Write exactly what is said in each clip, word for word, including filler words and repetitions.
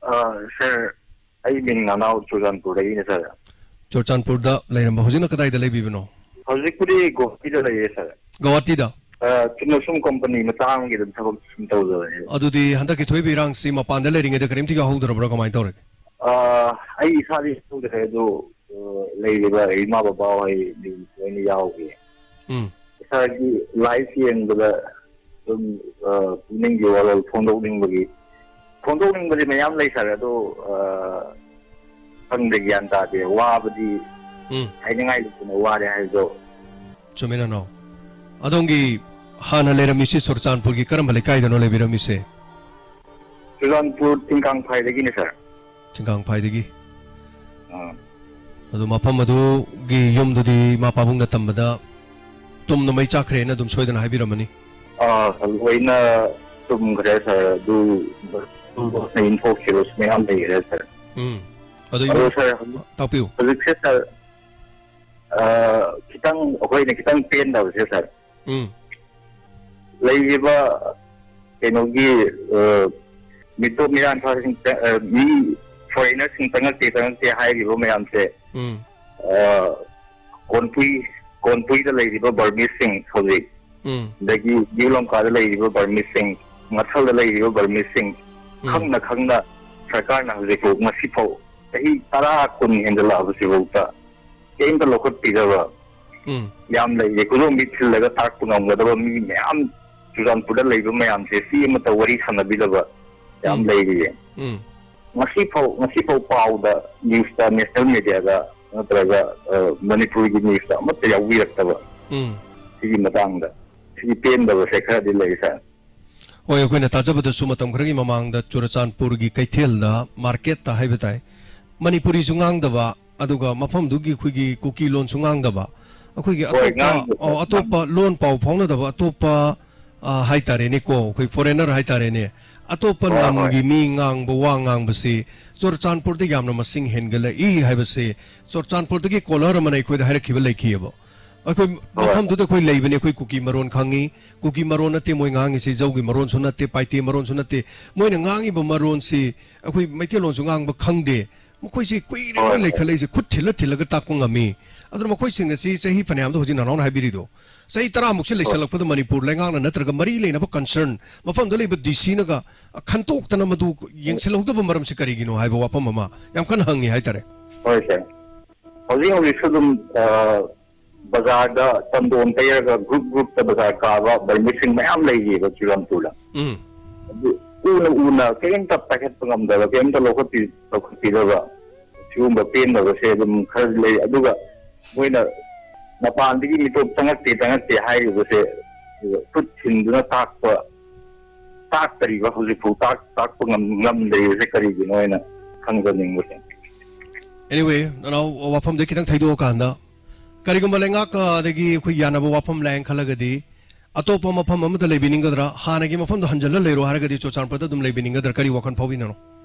ꯑ, ꯁꯥꯔ, ꯑꯩ ꯃꯤꯡ ꯅꯅꯥꯎ ꯆꯨꯔꯆꯥꯟꯄꯨꯔꯗꯒꯤꯅꯦ, ꯁꯥꯔ꯫ ꯆꯨꯔꯆꯥꯟꯄꯨꯔꯗ ꯂꯩꯔꯝꯕ, ꯍꯧꯖꯤꯛꯅ ꯀꯗꯥꯏꯗ ꯂꯩꯕꯤꯕꯅꯣ? ꯍꯧꯖꯤꯛꯄꯨꯗꯤ ꯒꯨꯋꯥꯍꯥꯇꯤꯗ ꯂꯩꯌꯦ, ꯁꯥꯔ꯫ ꯒꯨꯋꯥꯍꯥꯇꯤꯗ? ꯑ, ꯆꯨꯝꯅ ꯁꯨꯝ ꯀꯝꯄꯅꯤ ꯃꯆꯥ ꯑꯃꯒꯤ ꯑꯗꯨꯝ ꯊꯕꯛ ꯁꯨꯝ ꯇꯧꯖꯕꯅꯦ꯫ ꯑꯗꯨꯗꯤ ꯍꯟꯗꯛꯀꯤ ꯊꯣꯛꯏꯕ ꯏꯔꯥꯡꯁꯤ ꯃꯄꯥꯟꯗ ꯂꯩꯔꯤꯉꯩꯗ ꯀꯔꯤꯝꯇ ꯌꯥꯎꯍꯧꯗ꯭ꯔꯕ꯭ꯔꯥ, ꯀꯃꯥꯏꯅ ꯇꯧꯔꯒꯦ? ꯑ, ꯑꯩ ꯏꯁꯥꯗꯤ ꯌꯥꯎꯍꯧꯗ꯭ꯔꯦ, ꯑꯗꯨ, ꯑ, ꯂꯩꯔꯤꯕ ꯏꯃꯥ ꯕꯕꯥ ꯍꯣꯏꯗꯤ ꯂꯣꯏꯅ ꯌꯥꯎꯈꯤ꯫ ꯎꯝ꯫ ꯏꯁꯥꯒꯤ ꯂꯥꯏꯐ ꯌꯦꯡꯕꯗ ꯑꯗꯨꯝ, ꯑ, ꯄꯨꯛꯅꯤꯡꯒꯤ ꯋꯥꯔꯣꯜ ꯐꯣꯡꯗꯣꯛꯅꯤꯡꯕꯒꯤ, ꯐꯣꯡꯗꯣꯛꯅꯤꯡꯕꯗꯤ ꯃꯌꯥꯝ ꯂꯩ, ꯁꯥꯔ, ꯑꯗꯣ, ꯑ, ꯈꯪꯗꯦ, ꯒ꯭ꯌꯥꯟ ꯇꯥꯗꯦ꯫ ꯋꯥꯕꯗꯤ ꯎꯝ꯫ ꯍꯥꯏꯅꯤꯡꯉꯥꯏ ꯂꯩꯇꯅ ꯋꯥꯔꯦ ꯍꯥꯏꯗꯣ꯫ ꯆꯨꯝꯃꯦ, ꯅꯅꯥꯎ꯫ ꯑꯗꯣꯝꯒꯤ ꯍꯥꯟꯅ ꯂꯩꯔꯝꯃꯤꯁꯤ ꯆꯨꯔꯆꯥꯟꯄꯨꯔꯒꯤ ꯀꯔꯝꯕ ꯂꯩꯀꯥꯏꯗꯅꯣ ꯂꯩꯕꯤꯔꯝꯃꯤꯁꯦ? ꯆꯨꯔꯆꯥꯟꯄꯨꯔ ꯆꯤꯡꯀꯥꯡꯐꯥꯏꯗꯒꯤꯅꯦ, ꯁꯥꯔ꯫ ꯆꯤꯡꯀꯥꯡꯐꯥꯏꯗꯒꯤ꯫ ꯑꯥ꯫ ꯑꯗꯨ ꯃꯐꯝ ꯑꯗꯨꯒꯤ ꯌꯨꯝꯗꯨꯗꯤ ꯏꯃꯥ ꯄꯥꯕꯨꯡꯅ ꯇꯝꯕꯗ ꯇꯨꯝꯅ ꯃꯩ ꯆꯥꯛꯈ꯭ꯔꯦꯅ ꯑꯗꯨꯝ ꯁꯣꯏꯗꯅ ꯍꯥꯏꯕꯤꯔꯝꯃꯅꯤ꯫ ꯑꯥ, ꯂꯣꯏꯅ ꯇꯨꯝꯈ꯭ꯔꯦ, ꯁꯥꯔ꯫ ꯑꯗꯨ ꯂꯣꯠꯅ ꯏꯟꯊꯣꯛꯈꯤꯕꯁꯨ ꯃꯌꯥꯝ ꯂꯩꯈ꯭ꯔꯦ, ꯁꯥꯔ꯫ ꯎꯝ꯫ ꯑꯗꯣ ꯑꯗꯣ, ꯏꯃꯨꯡ ꯁꯥꯔ, ꯍꯧꯖꯤꯛ-, ꯇꯥꯛꯄꯤꯌꯨ꯫ ꯍꯧꯖꯤꯛꯁꯦ, ꯁꯥꯔ, ꯑꯥ, ꯈꯤꯇꯪ, ꯑꯩꯈꯣꯏꯅ ꯈꯤꯇꯪ ꯄꯦꯟꯗꯕꯁꯦ, ꯁꯥꯔ, ꯎꯝ꯫ ꯂꯩꯔꯤꯕ ꯀꯩꯅꯣꯒꯤ, ꯑ, ꯃꯤꯇꯣꯞ ꯃꯤꯔꯥꯟꯊꯥꯁꯤꯡ, ꯑ, ꯃꯤ ꯐꯣꯔꯦꯅꯔꯁꯤꯡ ꯆꯪꯉꯛꯇꯦ, ꯆꯪꯉꯛꯇꯦ ꯍꯥꯏꯔꯤꯕ ꯃꯌꯥꯝꯁꯦ, ꯎꯝ꯫ ꯑ, ꯀꯣꯟꯄꯨꯏ, ꯀꯣꯟꯄꯨꯏꯗ ꯂꯩꯔꯤꯕ ꯕꯔꯃꯤꯁꯁꯤꯡ ꯍꯧꯖꯤꯛ, ꯎꯝ꯫ ꯑꯗꯒꯤ ꯅ꯭ꯌꯨ ꯂꯝꯀꯥꯗ ꯂꯩꯔꯤꯕ ꯕꯔꯃꯤꯁꯁꯤꯡ, ꯃꯊꯜꯗ ꯂꯩꯔꯤꯕ ꯕꯔꯃꯤꯁꯁꯤꯡ, ꯎꯝ꯫ ꯈꯪꯅ ꯈꯪꯅ ꯁꯔꯀꯥꯔꯅ ꯍꯧꯖꯤꯛꯐꯥꯎ, ꯉꯁꯤꯐꯥꯎ, ꯆꯍꯤ ꯇꯔꯥ ꯀꯨꯟ ꯍꯦꯟꯖꯜꯂꯛꯑꯕꯁꯤꯐꯥꯎꯗ ꯀꯩꯝꯇ ꯂꯧꯈꯠꯄꯤꯗꯕ ꯎꯝ꯫ ꯌꯥꯝ ꯂꯩꯔꯦ꯫ ꯈꯨꯗꯣꯝꯕꯤ ꯊꯤꯜꯂꯒ ꯇꯥꯛꯄ ꯉꯝꯒꯗꯕ ꯃꯤ ꯃꯌꯥꯝ ꯆꯨꯔꯆꯥꯟꯄꯨꯔꯗ ꯂꯩꯕ ꯃꯌꯥꯝꯁꯦ ꯁꯤ ꯑꯃꯠꯇ ꯋꯥꯔꯤ ꯁꯥꯟꯅꯕꯤꯗꯕ ꯌꯥꯝ ꯎꯝ꯫ ꯂꯩꯔꯤꯌꯦ꯫ ꯎꯝ꯫ ꯉꯁꯤꯐꯥꯎ, ꯉꯁꯤꯐꯥꯎ ꯄꯥꯎꯗ, ꯅ꯭ꯌꯨꯁꯇ, ꯅꯦꯁꯅꯦꯜ ꯃꯦꯗꯤꯌꯥꯗ ꯅꯠꯇ꯭ꯔꯒ, ꯑ, ꯃꯅꯤꯄꯨꯔꯒꯤ ꯅ꯭ꯌꯨꯁꯇ ꯑꯃꯠꯇ ꯌꯥꯎꯕꯤꯔꯛꯇꯕ ꯎꯝ꯫ ꯁꯤꯒꯤ ꯃꯇꯥꯡꯗ꯫ ꯁꯤꯒꯤ ꯄꯦꯟꯗꯕꯁꯦ ꯈꯔꯗꯤ ꯂꯩ, ꯁꯥꯔ꯫ ꯍꯣꯏ, ꯑꯩꯈꯣꯏꯅ ꯇꯥꯖꯕꯗꯁꯨ ꯃꯇꯝ ꯈꯔꯒꯤ ꯃꯃꯥꯡꯗ ꯆꯨꯔꯆꯥꯟꯄꯨꯔꯒꯤ ꯀꯩꯊꯦꯜꯗ, ꯃꯥꯔꯀꯦꯠꯇ ꯍꯥꯏꯕ ꯇꯥꯏ, ꯃꯅꯤꯄꯨꯔꯤꯁꯨ ꯉꯥꯡꯗꯕ, ꯑꯗꯨꯒ ꯃꯐꯝꯗꯨꯒꯤ ꯑꯩꯈꯣꯏꯒꯤ ꯀꯨꯀꯤ ꯂꯣꯟꯁꯨ ꯉꯥꯡꯗꯕ, ꯑꯩꯈꯣꯏꯒꯤ ꯍꯣꯏ, ꯑꯇꯣꯞꯄ, ꯉꯥꯡꯗꯦ, ꯑꯣ, ꯁꯥꯔ, ꯑꯇꯣꯞꯄ ꯉꯥꯡꯗꯦ꯫ ꯂꯣꯟ ꯄꯥꯎ ꯐꯥꯎꯅꯗꯕ ꯑꯇꯣꯞꯄ, ꯑ, ꯍꯥꯏꯇꯥꯔꯦꯅꯦꯀꯣ, ꯑꯩꯈꯣꯏ ꯐꯣꯔꯦꯅꯔ ꯍꯥꯏꯇꯥꯔꯦꯅꯦ, ꯑꯇꯣꯞꯄ ꯍꯣꯏ, ꯍꯣꯏ꯫ ꯂꯝꯒꯤ ꯃꯤ ꯉꯥꯡꯕ, ꯋꯥ ꯉꯥꯡꯕꯁꯤ ꯆꯨꯔꯆꯥꯟꯄꯨꯔꯗ ꯌꯥꯝꯅ ꯃꯁꯤꯡ ꯍꯦꯟꯒꯠꯂꯛꯏ ꯍꯥꯏꯕꯁꯤ ꯆꯨꯔꯆꯥꯟꯄꯨꯔꯗꯒꯤ ꯀꯣꯂꯔ ꯑꯃꯅ ꯑꯩꯈꯣꯏꯗ ꯍꯥꯏꯔꯛꯈꯤꯕ ꯂꯩꯈꯤꯑꯕ꯫ ꯑꯩꯈꯣꯏ ꯍꯣꯏ꯫ ꯃꯐꯝꯗꯨꯗ ꯑꯩꯈꯣꯏ ꯂꯩꯕꯅꯤ, ꯑꯩꯈꯣꯏ ꯀꯨꯀꯤ ꯃꯔꯣꯟ ꯈꯪꯉꯤ꯫ ꯀꯨꯀꯤ ꯃꯔꯣꯟ ꯅꯠꯇꯦ ꯃꯣꯏ ꯉꯥꯡꯉꯤꯁꯤ, ꯖꯧꯒꯤ ꯃꯔꯣꯟꯁꯨ ꯅꯠꯇꯦ, ꯄꯥꯏꯇꯦ ꯃꯔꯣꯟꯁꯨ ꯅꯠꯇꯦ꯫ ꯃꯣꯏꯅ ꯉꯥꯡꯉꯤꯕ ꯃꯔꯣꯟꯁꯤ ꯑꯩꯈꯣꯏ ꯃꯩꯇꯩꯂꯣꯟꯁꯨ ꯉꯥꯡꯕ ꯈꯪꯗꯦ꯫ ꯃꯈꯣꯏꯁꯤ ꯀꯨꯏꯔꯦ ꯍꯣꯏ, ꯃꯣꯏ ꯍꯣꯏ꯫ ꯂꯩꯈꯠꯂꯛꯏꯁꯦ, ꯈꯨꯠ ꯊꯤꯜꯂ ꯊꯤꯜꯂꯒ ꯇꯥꯛꯄ ꯉꯝꯃꯤ꯫ ꯑꯗꯨꯅ ꯃꯈꯣꯏꯁꯤꯡ ꯑꯁꯤ ꯆꯍꯤ ꯐꯅꯌꯥꯝꯗ, ꯍꯧꯖꯤꯛ ꯅꯅꯥꯎꯅ ꯍꯥꯏꯕꯤꯔꯤꯗꯣ, ꯆꯍꯤ ꯇꯔꯥꯃꯨꯛꯁꯦ ꯍꯣꯏ꯫ ꯂꯩꯁꯜꯂꯛꯄꯗ ꯃꯅꯤꯄꯨꯔ ꯂꯩꯉꯥꯛꯅ ꯅꯠꯇ꯭ꯔꯒ ꯃꯔꯤ ꯂꯩꯅꯕ concern ꯃꯐꯝꯗ ꯂꯩꯕ ꯗꯤ ꯁꯤꯅꯒ ꯈꯟꯇꯣꯛꯇꯅ ꯃꯗꯨ ꯌꯦꯡꯁꯤꯜꯍꯧꯗꯕ ꯃꯔꯝꯁꯤ ꯀꯔꯤꯒꯤꯅꯣ ꯍꯥꯏꯕ ꯋꯥꯐꯝ ꯑꯃ ꯌꯥꯝ ꯀꯟꯅ ꯍꯪꯉꯤ ꯍꯥꯏꯇꯥꯔꯦ꯫ ꯍꯣꯏ ꯁꯥꯔ, ꯍꯧꯖꯤꯛ ꯍꯧꯖꯤꯛꯁꯨ ꯑꯗꯨꯝ, ꯑ, ꯕꯖꯥꯔꯗ ꯆꯟꯗꯣꯟ ꯇꯩꯔꯒ group groupꯇ ꯕꯖꯥꯔ ꯀꯥꯕ ꯕꯔꯃꯤꯁꯤꯡ ꯃꯌꯥꯝ ꯂꯩꯔꯤꯑꯕ ꯆꯨꯔꯆꯥꯟꯄꯨꯔꯗ꯫ ꯎꯝ꯫ ꯑꯗꯨ ꯎꯅ ꯎꯅ ꯀꯔꯤꯝꯇ ꯄꯥꯏꯈꯠꯄ ꯉꯝꯗꯕ, ꯀꯔꯤꯝꯇ ꯂꯧꯈꯠꯄꯤ-, ꯂꯧꯈꯠꯄꯤꯗꯕ, ꯁꯤꯒꯨꯝꯕ ꯄꯦꯟꯗꯕꯁꯦ ꯑꯗꯨꯝ ꯈꯔ ꯂꯩ꯫ ꯑꯗꯨꯒ ꯃꯣꯏꯅ ꯃꯄꯥꯟꯗꯒꯤ ꯃꯤꯇꯣꯞ ꯆꯪꯉꯛꯇꯦ, ꯆꯪꯉꯛꯇꯦ ꯍꯥꯏꯔꯤꯕꯁꯦ, ꯈꯨꯠ ꯊꯤꯟꯗꯨꯅ ꯇꯥꯛꯄ, ꯇꯥꯛꯇꯔꯤꯕ, ꯍꯧꯖꯤꯛꯐꯥꯎ ꯇꯥꯛ-, ꯇꯥꯛꯄ ꯉꯝ-, ꯉꯝꯗ꯭ꯔꯤꯕꯁꯦ ꯀꯔꯤꯒꯤꯅꯣ ꯍꯥꯏꯅ ꯈꯪꯖꯅꯤꯡꯕꯁꯦ꯫ Anyway, ꯅꯅꯥꯎ, ꯋꯥꯐꯝꯗꯩ ꯈꯤꯇꯪ ꯊꯩꯗꯣꯛꯑꯀꯥꯟꯗ, ꯀꯔꯤꯒꯨꯝꯕ ꯂꯩꯉꯥꯛꯀ ꯑꯗꯒꯤ ꯑꯩꯈꯣꯏ ꯌꯥꯅꯕ ꯋꯥꯐꯝ ꯂꯥꯛꯑꯦꯅ ꯈꯜꯂꯒꯗꯤ, ꯑꯇꯣꯞꯄ ꯃꯐꯝ ꯑꯃꯗ ꯂꯩꯕꯤꯅꯤꯡꯒꯗ꯭ꯔꯥ? ꯍꯥꯟꯅꯒꯤ ꯃꯐꯝꯗꯣ ꯍꯟꯖꯜꯂ ꯂꯩꯔꯣ ꯍꯥꯏꯔꯒꯗꯤ ꯆꯨꯔꯆꯥꯟꯄꯨꯔꯗ ꯑꯗꯨꯝ ꯂꯩꯕꯤꯅꯤꯡꯒꯗ꯭ꯔꯥ? ꯀꯔꯤ ꯋꯥꯈꯜ ꯐꯥꯎꯕꯤꯅꯣ?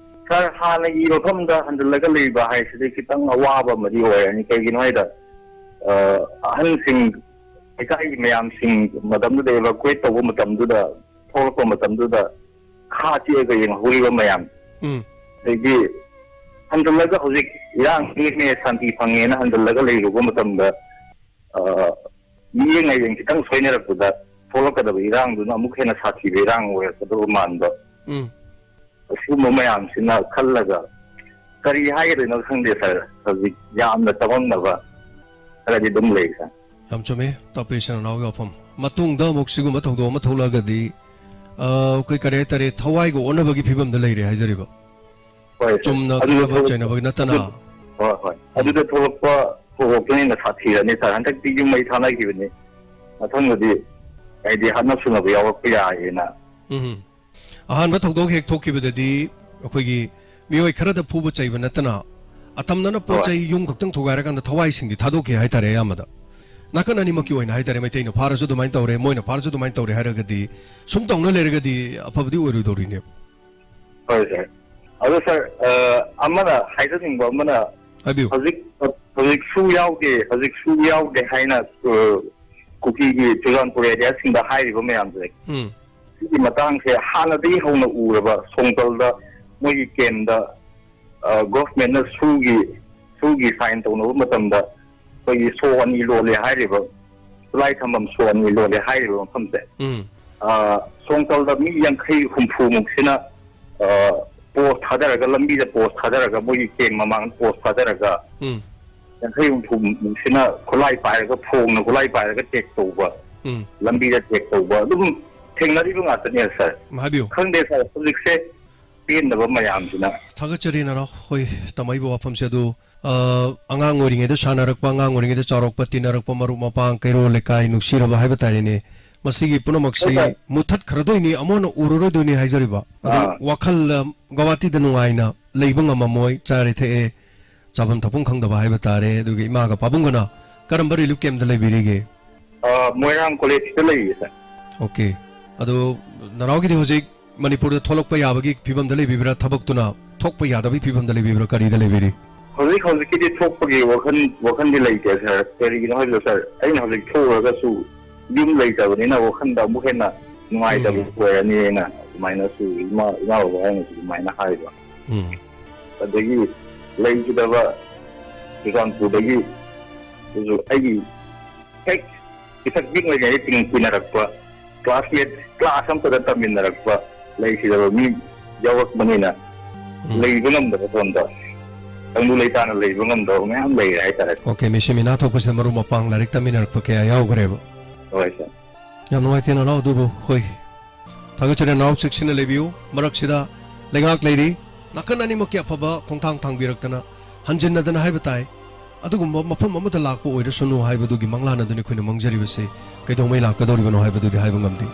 ꯁꯥꯔ, ꯍꯥꯟꯅꯒꯤ ꯃꯐꯝꯗ ꯍꯟꯖꯜꯂꯒ ꯂꯩꯕ ꯍꯥꯏꯁꯤꯗꯤ ꯈꯤꯇꯪ ꯑꯋꯥꯕ ꯑꯃꯗꯤ ꯑꯣꯏꯔꯅꯤ꯫ ꯀꯩꯒꯤꯅꯣ ꯍꯥꯏꯗ, ꯑ, ꯑꯍꯟꯁꯤꯡ, ꯂꯩꯀꯥꯏꯒꯤ ꯃꯌꯥꯝꯁꯤꯡ ꯃꯇꯝꯗꯨꯗ evacuate ꯇꯧꯕ ꯃꯇꯝꯗꯨꯗ, ꯊꯣꯛꯂꯛꯄ ꯃꯇꯝꯗꯨꯗ ꯈꯥ ꯆꯦꯛꯑꯒ ꯌꯦꯡꯍꯧꯔꯤꯕ ꯃꯌꯥꯝ, ꯎꯝ꯫ ꯑꯗꯩꯗꯤ ꯍꯟꯖꯜꯂꯒ ꯍꯧꯖꯤꯛ ꯏꯔꯥꯡ ꯅꯦꯝꯃꯦ, ꯁꯥꯟꯇꯤ ꯐꯪꯉꯦꯅ ꯍꯟꯖꯜꯂꯒ ꯂꯩꯔꯨꯕ ꯃꯇꯝꯗ, ꯑ, ꯃꯤꯠꯌꯦꯡ ꯅꯥꯌꯦꯡ ꯈꯤꯇꯪ ꯁꯣꯏꯅꯔꯛꯄꯗ ꯊꯣꯛꯂꯛꯀꯗꯕ ꯏꯔꯥꯡꯗꯨꯅ ꯑꯃꯨꯛ ꯍꯦꯟꯅ ꯁꯥꯊꯤꯕ ꯏꯔꯥꯡ ꯑꯣꯏꯔꯛꯀꯗꯕ ꯃꯥꯟꯕ꯫ ꯎꯝ꯫ ꯑꯁꯤꯒꯨꯝꯕ ꯃꯌꯥꯝꯁꯤꯅ ꯈꯜꯂꯒ ꯀꯔꯤ ꯍꯥꯏꯒꯗꯣꯏꯅꯣ ꯈꯪꯗꯦ ꯁꯥꯔ꯫ ꯍꯧꯖꯤꯛ ꯌꯥꯝꯅ ꯆꯃꯝꯅꯕ ꯈꯔꯗꯤ ꯑꯗꯨꯝ ꯂꯩ ꯁꯥꯔ꯫ ꯌꯥꯝ ꯆꯨꯝꯃꯦ, ꯇꯥꯄꯤ ꯏꯆꯤꯟ ꯏꯅꯥꯎꯒꯤ ꯋꯥꯐꯝ꯫ ꯃꯇꯨꯡꯗ ꯑꯃꯨꯛ ꯁꯤꯒꯨꯝꯕ ꯊꯧꯗꯣꯛ ꯑꯃ ꯊꯣꯛꯂꯛꯑꯒꯗꯤ, ꯑ, ꯑꯩꯈꯣꯏ ꯀꯔꯤ ꯍꯥꯏꯇꯥꯔꯦ, ꯊꯋꯥꯏꯒ ꯑꯣꯟꯅꯕꯒꯤ ꯐꯤꯕꯝꯗ ꯂꯩꯔꯦ ꯍꯥꯏꯖꯔꯤꯕ꯫ ꯍꯣꯏ ꯁꯥꯔ꯫ ꯆꯨꯝꯅ ꯑꯗꯨꯗ ꯈꯠꯅꯕ ꯊꯣꯛꯂꯛꯄ, ꯆꯩꯅꯕꯒꯤ ꯅꯠꯇꯅ꯫ ꯑꯗꯨ-, ꯍꯣꯏ, ꯍꯣꯏ꯫ ꯎꯝ꯫ ꯑꯗꯨꯗ ꯊꯣꯛꯂꯛꯄ ꯊꯧꯗꯣꯛꯇꯨꯅ ꯍꯦꯟꯅ ꯁꯥꯊꯤꯔꯅꯤ ꯁꯥꯔ꯫ ꯍꯟꯗꯛꯇꯤ ꯌꯨꯝ ꯃꯩ ꯊꯥꯅꯈꯤꯕꯅꯤ꯫ ꯃꯊꯪꯗꯗꯤ ꯍꯥꯏꯗꯤ ꯍꯥꯠꯅ ꯁꯨꯅꯕ ꯌꯥꯎꯔꯛꯄ ꯌꯥꯏꯌꯦꯅ꯫ ꯎꯝ꯫ ꯑꯍꯥꯟꯕ ꯊꯧꯗꯣꯛ ꯍꯦꯛ ꯊꯣꯛꯈꯤꯕꯗꯗꯤ ꯑꯩꯈꯣꯏꯒꯤ ꯃꯤꯑꯣꯏ ꯈꯔꯗ ꯐꯨꯕ ꯆꯩꯕ ꯅꯠꯇꯅ, ꯑꯇꯝꯅꯅ ꯄꯣꯠ ꯍꯣꯏ꯫ ꯆꯩ ꯌꯨꯝ ꯈꯛꯇꯪ ꯊꯨꯒꯥꯏꯔꯀꯥꯟꯗ ꯊꯋꯥꯏꯁꯤꯡꯗꯤ ꯊꯥꯗꯣꯛꯈꯤ ꯍꯥꯏꯇꯥꯔꯦ ꯑꯌꯥꯝꯕꯗ꯫ ꯅꯥꯀꯟ ꯑꯅꯤꯃꯛꯀꯤ ꯎꯝ꯫ ꯑꯣꯏꯅ ꯍꯥꯏꯇꯥꯔꯦ, ꯃꯩꯇꯩꯅ ꯐꯥꯔꯁꯨ ꯑꯗꯨꯃꯥꯏꯅ ꯇꯧꯔꯦ, ꯃꯣꯏꯅ ꯐꯥꯔꯁꯨ ꯑꯗꯨꯃꯥꯏꯅ ꯇꯧꯔꯦ ꯍꯥꯏꯔꯒꯗꯤ, ꯁꯨꯝ ꯇꯧꯅ ꯂꯩꯔꯒꯗꯤ ꯑꯐꯕꯗꯤ ꯑꯣꯏꯔꯣꯏꯗꯧꯔꯤꯅꯦ꯫ ꯍꯣꯏ ꯁꯥꯔ꯫ ꯑꯗꯣ ꯁꯥꯔ, ꯑ, ꯑꯃꯅ ꯍꯥꯏꯖꯅꯤꯡꯕ ꯑꯃꯅ, ꯍꯥꯏꯕꯤꯌꯨ꯫ ꯍꯧꯖꯤꯛ ꯍꯧꯖꯤꯛꯁꯨ ꯌꯥꯎꯗꯦ, ꯍꯧꯖꯤꯛꯁꯨ ꯌꯥꯎꯗꯦ ꯍꯥꯏꯅ, ꯑ, ꯀꯨꯀꯤꯒꯤ ꯆꯨꯔꯆꯥꯟꯄꯨꯔ ꯑꯦꯔꯤꯌꯥꯁꯤꯡꯗ ꯍꯥꯏꯔꯤꯕ ꯃꯌꯥꯝꯁꯦ, ꯎꯝ꯫ ꯁꯤꯒꯤ ꯃꯇꯥꯡꯁꯦ ꯍꯥꯟꯅꯗꯒꯤ ꯍꯧꯅ ꯎꯔꯕ, ꯁꯣꯡꯇꯜꯗ ꯃꯣꯏꯒꯤ ꯀꯦꯝꯗ, ꯑ, ꯒꯣꯚꯔꯟꯃꯦꯟꯠꯅ ꯁꯨꯒꯤ, ꯁꯨꯒꯤ ꯁꯥꯏꯟ ꯇꯧꯅꯕ ꯃꯇꯝꯗ ꯑꯩꯈꯣꯏꯒꯤ ꯁꯣ ꯑꯅꯤ ꯂꯣꯜꯂꯦ ꯍꯥꯏꯔꯤꯕ, ꯈꯨꯠꯂꯥꯏ ꯊꯝꯐꯝ ꯁꯣ ꯑꯅꯤ ꯂꯣꯜꯂꯦ ꯍꯥꯏꯔꯤꯕ ꯃꯐꯝꯁꯦ, ꯎꯝ꯫ ꯑ, ꯁꯣꯡꯇꯜꯗ ꯃꯤ ꯌꯥꯡꯈꯩ ꯍꯨꯝꯐꯨ ꯃꯨꯛꯁꯤꯅ, ꯑ, ꯄꯣꯁ ꯊꯥꯗꯔꯒ, ꯂꯝꯕꯤꯗ ꯄꯣꯁ ꯊꯥꯗꯔꯒ, ꯃꯣꯏꯒꯤ ꯀꯦꯝ ꯃꯃꯥꯡꯗ ꯄꯣꯁ ꯊꯥꯗꯔꯒ, ꯎꯝ꯫ ꯌꯥꯡꯈꯩ ꯍꯨꯝꯐꯨ ꯃꯨꯛꯁꯤꯅ ꯈꯨꯠꯂꯥꯏ ꯄꯥꯏꯔꯒ, ꯐꯣꯡꯅ ꯈꯨꯠꯂꯥꯏ ꯄꯥꯏꯔꯒ ꯆꯦꯛ ꯇꯧꯕ, ꯎꯝ꯫ ꯂꯝꯕꯤꯗ ꯆꯦꯛ ꯇꯧꯕ, ꯑꯗꯨꯝ ꯊꯦꯡꯅꯔꯤꯕ ꯉꯥꯛꯇꯅꯦ, ꯁꯥꯔ꯫ ꯍꯥꯏꯕꯤꯌꯨ꯫ ꯈꯪꯗꯦ, ꯁꯥꯔ, ꯍꯧꯖꯤꯛꯁꯦ ꯄꯦꯟꯗꯕ ꯃꯌꯥꯝꯁꯤꯅ꯫ ꯊꯥꯒꯠꯆꯔꯤ, ꯅꯅꯥꯎ꯫ ꯍꯣꯏ, ꯇꯥꯃꯣ, ꯋꯥꯐꯝꯁꯦ ꯑꯗꯨ, ꯑ, ꯑꯉꯥꯡ ꯑꯣꯏꯔꯤꯉꯩꯗ ꯁꯥꯟꯅꯔꯛꯄ, ꯑꯉꯥꯡ ꯑꯣꯏꯔꯤꯉꯩꯗ ꯆꯥꯎꯔꯛꯄ, ꯇꯤꯟꯅꯔꯛꯄ ꯃꯔꯨꯞ ꯃꯄꯥꯡ, ꯀꯩꯔꯣꯜ ꯂꯩꯀꯥꯏ ꯅꯨꯡꯁꯤꯔꯕ ꯍꯥꯏꯕ ꯇꯥꯔꯦꯅꯦ꯫ ꯃꯁꯤꯒꯤ ꯄꯨꯝꯅꯃꯛꯁꯤ ꯍꯣꯏ, ꯁꯥꯔ꯫ ꯃꯨꯊꯠꯈ꯭ꯔꯗꯣꯏꯅꯤ, ꯑꯃꯨꯛ ꯍꯟꯅ ꯎꯔꯔꯣꯏꯗꯣꯏꯅꯤ ꯍꯥꯏꯖꯔꯤꯕ꯫ ꯑꯗꯨ ꯑꯥ꯫ ꯋꯥꯈꯜꯗ ꯒꯧꯍꯥꯇꯤꯗ ꯅꯨꯡꯉꯥꯏꯅ ꯂꯩꯕ ꯉꯝꯃꯝꯃꯣꯏ, ꯆꯥꯔꯦ ꯊꯛꯑꯦ, ꯆꯥꯐꯝ ꯊꯛꯐꯝ ꯈꯪꯗꯕ ꯍꯥꯏꯕ ꯇꯥꯔꯦ꯫ ꯑꯗꯨꯒ ꯏꯃꯥꯒ ꯄꯥꯕꯨꯡꯒꯅ ꯀꯔꯝꯕ ꯔꯤꯂꯤꯐ ꯀꯦꯝꯞꯇ ꯂꯩꯕꯤꯔꯤꯒꯦ? ꯑ, ꯃꯣꯏꯔꯥꯡ ꯀꯣꯂꯦꯖꯇ ꯂꯩꯌꯦ, ꯁꯥꯔ꯫ ꯑꯣꯀꯦ꯫ ꯑꯗꯣ ꯅꯅꯥꯎꯒꯤꯗꯤ ꯍꯧꯖꯤꯛ ꯃꯅꯤꯄꯨꯔꯗ ꯊꯣꯛꯂꯛꯄ ꯌꯥꯕꯒꯤ ꯐꯤꯕꯝꯗ ꯂꯩꯕꯤꯕ꯭ꯔꯥ? ꯊꯕꯛꯇꯨꯅ ꯊꯣꯛꯄ ꯌꯥꯗꯕꯒꯤ ꯐꯤꯕꯝꯗ ꯂꯩꯕꯤꯕ꯭ꯔꯥ? ꯀꯔꯤꯗ ꯂꯩꯕꯤꯔꯤ? ꯍꯧꯖꯤꯛ ꯍꯧꯖꯤꯛꯀꯤꯗꯤ ꯊꯣꯛꯄꯒꯤ ꯋꯥꯈꯜ, ꯋꯥꯈꯜꯗꯤ ꯂꯩꯇꯦ, ꯁꯥꯔ꯫ ꯀꯔꯤꯒꯤꯅꯣ ꯍꯥꯏꯕꯗ, ꯁꯥꯔ, ꯑꯩꯅ ꯍꯧꯖꯤꯛ ꯊꯣꯛꯎꯔꯒꯁꯨ ꯌꯨꯝ ꯂꯩꯇꯕꯅꯤꯅ ꯋꯥꯈꯜꯗ ꯑꯃꯨꯛ ꯍꯦꯟꯅ ꯅꯨꯡꯉꯥꯏꯇꯕ ꯎꯝ꯫ ꯑꯣꯏꯔꯅꯤꯅ ꯑꯗꯨꯃꯥꯏꯅꯁꯨ ꯏꯃꯥ, ꯏꯃꯥ ꯕꯕꯥ ꯍꯣꯏꯅꯁꯨ ꯑꯗꯨꯃꯥꯏꯅ ꯍꯥꯏꯕ꯫ ꯎꯝ꯫ ꯑꯗꯒꯤ ꯂꯩꯈꯤꯗꯕ ꯆꯨꯔꯆꯥꯟꯄꯨꯔꯗꯒꯤ ꯑꯗꯨꯁꯨ ꯑꯩꯒꯤ ꯍꯦꯛ ꯄꯤꯁꯛ ꯄꯤꯛꯂꯤꯉꯩꯗꯒꯤ ꯇꯤꯟ-, ꯇꯤꯟꯅꯔꯛꯄ, ꯀ꯭ꯂꯥꯁꯃꯦꯠ, ꯀ꯭ꯂꯥꯁ ꯑꯃꯠꯇꯗ ꯇꯝꯃꯤꯟꯅꯔꯛꯄ, ꯂꯩꯈꯤꯗꯕ ꯃꯤ ꯌꯥꯎꯔꯛꯄꯅꯤꯅ ꯎꯝ꯫ ꯂꯩꯕ ꯉꯝꯗꯕ ꯁꯣꯝꯗ꯫ ꯇꯪꯗꯨ ꯂꯩꯇꯥꯅ ꯂꯩꯕ ꯉꯝꯗꯕ ꯃꯌꯥꯝ ꯂꯩꯔꯦ ꯍꯥꯏꯇꯥꯔꯦ꯫ ꯑꯣꯀꯦ, ꯃꯤꯁꯤ ꯃꯤꯅꯥ ꯊꯣꯛꯄꯁꯤꯗ ꯃꯔꯨꯞ ꯃꯄꯥꯡ ꯂꯥꯏꯔꯤꯛ ꯇꯝꯃꯤꯟꯅꯔꯛꯄ ꯀꯌꯥ ꯌꯥꯎꯈ꯭ꯔꯦꯕ꯫ ꯍꯣꯏ, ꯁꯥꯔ꯫ ꯌꯥꯝ ꯅꯨꯡꯉꯥꯏꯇꯦ, ꯅꯅꯥꯎ, ꯑꯗꯨꯕꯨ ꯍꯣꯏ, ꯊꯥꯒꯠꯆꯔꯤ, ꯅꯅꯥꯎ, ꯆꯦꯛꯁꯤꯟꯅ ꯂꯩꯕꯤꯌꯨ꯫ ꯃꯔꯛꯁꯤꯗ ꯂꯩꯉꯥꯛ ꯂꯩꯔꯤ, ꯅꯥꯀꯟ ꯑꯅꯤꯃꯛꯀꯤ ꯑꯐꯕ ꯈꯣꯡꯊꯥꯡ ꯊꯥꯡꯕꯤꯔꯛꯇꯅ, ꯍꯟꯖꯤꯟꯅꯗꯅ ꯍꯥꯏꯕ ꯇꯥꯏ꯫ ꯑꯗꯨꯒꯨꯝꯕ ꯃꯐꯝ ꯑꯃꯗ ꯂꯥꯛꯄ ꯑꯣꯏꯔꯁꯅꯨ ꯍꯥꯏꯕꯗꯨꯒꯤ ꯃꯪꯂꯥꯟ ꯑꯗꯨꯅꯤ ꯑꯩꯈꯣꯏꯅ ꯃꯪꯖꯔꯤꯕꯁꯤ꯫ ꯀꯩꯗꯧꯉꯩ ꯂꯥꯛꯀꯗꯧꯔꯤꯕꯅꯣ ꯍꯥꯏꯕꯗꯨꯗꯤ ꯍꯥꯏꯕ ꯉꯝꯗꯦ꯫